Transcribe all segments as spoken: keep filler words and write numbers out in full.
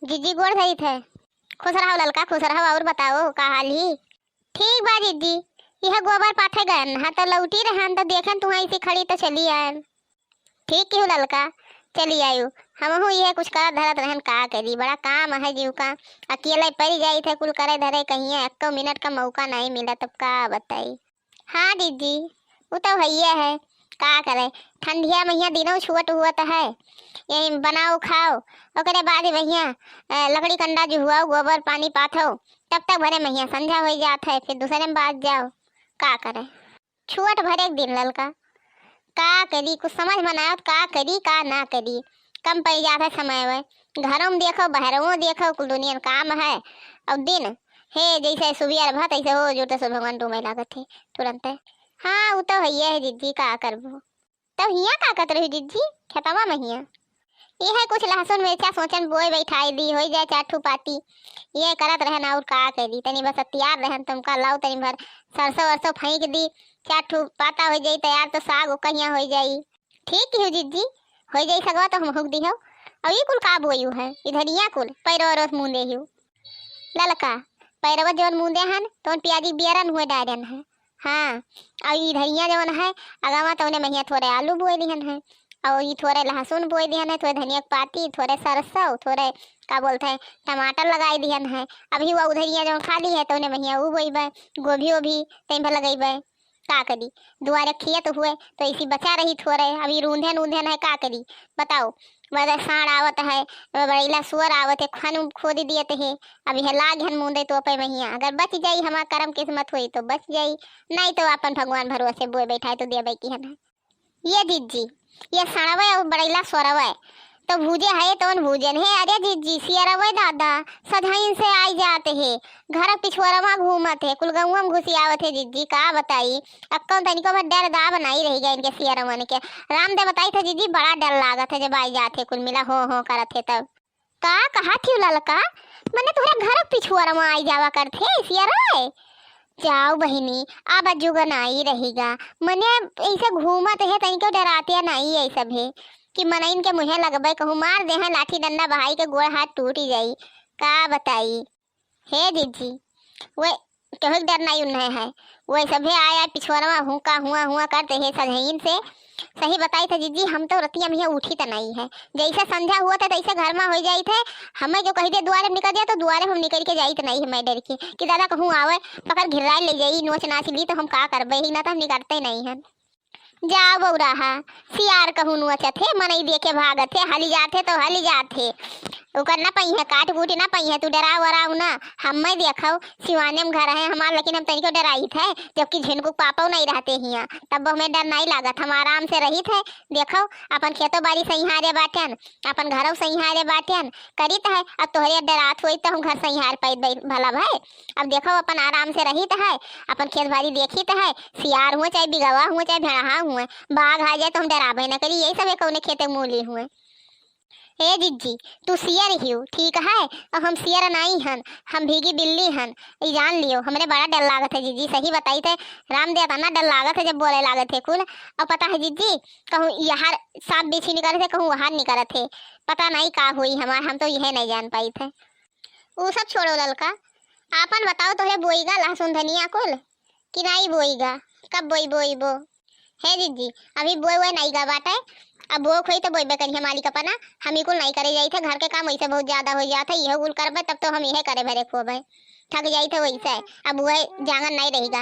जिज्जी गोड़ धरी थे। खुश रहो ललका, खुश रहो। और बताओ, का हाल ही? ठीक बा जिज्जी, यह गोबर पाथे गयन ह, तो लौटी रहन, तो देखेन तुहाँ ऐसी खड़ी, तो चली आयन। ठीक किहू ललका, चली आयु। हमहू यह कुछ करत धरत रहन, का करी, बड़ा काम है जीव का। अकेले पड़ी जाई थे कुल करे धरे, कहिए एक्को मिनट का मौका नहीं मिला, तब का बताई। हाँ जिज्जी, उ तो हइये है, का करे, ठंडिया महिया दिनों छुअट हुअत है, यही बनाओ खाओ, ओकरे बाद महिया, अ, लकड़ी कंडा जुहुआओ, गोबर पानी पाथो, तब तक भरे महिया संझा होइ जात है, फिर दूसरे में बाज जाओ, का करे। छुअट भरे एक दिन ललका, का करी, कुछ समझ में ना आवत, का करी, का ना करी, कम पड़ जात है समय में। घरों में देखो, बहरों देखो, कुल दुनिया में काम है। और दिन, हे, जैसे सुबह रहा, तैसे हो जुड़ते सो भगवान डूमे लागत है तुरंते। हाँ, उ तो हइये है जिज्जी, का करबो। तब हियाँ का करत रही जिज्जी, खेतवा में हियाँ? ये है कुछ लहसुन मिर्चा सोचन बोए बैठाई दी, होइ जाए चार ठू पाती। ये करत रहन और का करी, तनी बस तैयार रहन तुमका लाओ, तनी भर सरसों वरसों फेंक दी, चार ठू पाता होइ जाई तैयार, तो साग ओका हियाँ होइ जाई। ठीक किहू जिज्जी, होइ जाई सगवा तो हम हुक दिहो। और ये कुल का बोयू है, इधरिया कुल पैरो वैरो मूंदे हियो। ललका, पैरवा जवन मूंदे हन, तवन पियाजी बियरन हुए डारन है। हाँ, और इधरिया जवन है, अगवा तवने महिया थोड़े आलू बोए लिहन है, और ये थोड़े लहसुन बोए लिहन है, थोड़े धनिया के पाती, थोड़े सरसों, थोड़े का बोलते हैं, टमाटर लगाई दिहन है। अभी वो उधरिया जवन खाली है, तवने महिया उ बोइबे, गोभी ओभी तई भर लगइबे। का करी, दुआरे खेत हुए तो इसी बचा रही थोड़े, अभी रूंधन ऊंधन है, का करी, बताओ। बड़ा साँड़ आवत है, बड़ैला सुअर आवत है, खान खोद दिए तो है। अब यह लाग हन मूंदे तो पे महिया, अगर बच जाई हमार करम किस्मत होई तो बच जाई, नहीं तो अपन भगवान भरोसे बोए बैठाए तो देबे की है ना। ये जिज्जी, ये साँड़वे और बड़ैला सुअरवे तो भूजे है, तौन भूजन है। अरे जिज्जी, सियरवे दादा सधइन से आई जात है, घर पिछुअरवा घूमत है, कुल गौवा में घुसी आवत है जिज्जी, का बताई। अब कौन तनिको भर डर दाब नहीं रही गया इनके सियरवन के। रामदेव बताई था जिज्जी, बड़ा डर लागत है जब आई जात है, कुल मिला हो हो करत है तब। का कहा थी ललका, मने तोहरे घर पिछुअरवा आई जावा करत है सियरवे? जाओ बहिनी, अब जुग नाई रहिगा। मने ऐसे घूमत है, तनिको डराते नाई है सब है कि मनइन के मुँहे लगबे, कहूँ मार दे हैं लाठी डंडा बहाई के गोड़ हाथ टूट जाई। का बताई? हे जिज्जी, वे केहू के डर नाई उन्हें है, वे सभे आया पिछुअरवा हुआ हुआ हुआ करते है सजहीन से। सही बताई था जिज्जी, हम तो रतिया में उठी त नाई है, जैसे संझा हुआ था तैसे घर में हो जाई थे। हमें जो कही दे दुआरे में निकल जाए तो दुआरे हम निकल के जाई त नाई है, मैं डर के कि दादा कहूँ आवे पकड़ घिर्राई ले जाई, नोच नाच ली तो हम का करबे ही ना, तो हम निकलते नहीं हैं। जाओ बौराहा, सियार कहूँ नोचत है, मनई देखे भागत है, हली जात है तो हली जात है। ओकर ना पइहे, काट कूट ना पइहे, तू डराओ वराओ ना। हम्मे देखो, सिवाने में घर है हमार, लेकिन हम तनिको डराइत है, जबकि झिनकू पापो नहीं रहते हियाँ, तब हमें डर नहीं लागत, हम आराम से रहित है। देखो, अपन खेतो बाड़ी सहियारे बाटेन, अपन घरो सहियारे बाटेन, करित है। अब तोहरे डरात होई तो हम घर सहियार पाइत भला भाई। अब देखो, अपन आराम से रहित है, अपन खेत बाड़ी देखित है, सियार हुए चाहे बिगवा हुए चाहे भेड़हा हुए, बाघ आ जाए तो हम डराबे न करी, यही सब है कौने खेते मूली हुए। ए जिज्जी, तू सियर हियो, ठीक है, और हम सियर नाई हन, हम भीगी बिल्ली हन, ई जान लियो, हमरे बड़ा डर लागत है जिज्जी, सही बताई थे, रामदेव इतना डर लागत है जब बोले लागत है कुल। और पता है जिज्जी, कहूँ यहाँ सांप बिच्छी निकलत है, कहूँ वहाँ निकलत है, पता नहीं का हुई हमार, हम तो यह नहीं जान पाई थे। ऊ सब छोड़ो ललका, आपन बताओ, तोहरे बोईगा लहसुन धनिया कुल कि नाई बोईगा? कब बोई बोईबो? हे जिज्जी, अभी बोए वोए नाई गा बाटे, अब बोए खोई तो बोईबे करिए मालिक अपना, हम ही कुल नाई करे जाई थे, घर के काम वैसे बहुत ज्यादा हो जात है, यह कुल करबे तब तो हम यह करे भरे खोबे, थक जाई थे वैसे। अब वह जांगर नाई रहेगा।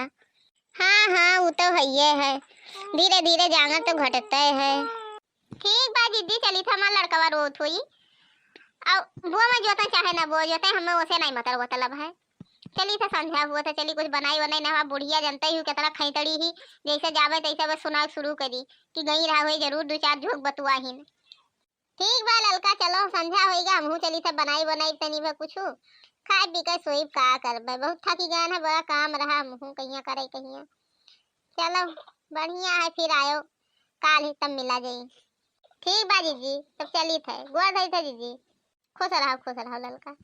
हाँ हाँ, वो तो हइये है, धीरे धीरे जांगर तो घटते है। ठीक बा जिज्जी, चली था हमार लड़कवा रोत होई। अब बुआ में जोते चाहे ना बुआ जोते, हमें ओसे नहीं मतलब मतलब है। चली था संझा हुआ था, चली कुछ बनाई वनाई ना, हमार बुढ़िया जनते ही कितना खैतड़ी ही, जैसे जावे तैसे बस सुनाए शुरू करी कि गई रहा हुई जरूर दो चार झोंक बतुआ ही न। ठीक बा ललका, चलो संझा होइगा, हमहू चली था बनाई बनाई तनी बा कुछ खाए पी के सोई, का करबे, बहुत थकी गए हैं, बड़ा काम रहा, हमहू कहिया करे कहिया। चलो बढ़िया है, फिर आयो काल ही तब मिला जाई। ठीक बा जिज्जी, तब चली थे, गोड़ धरी थे जिज्जी। खुश रहो, खुश रहो ललका।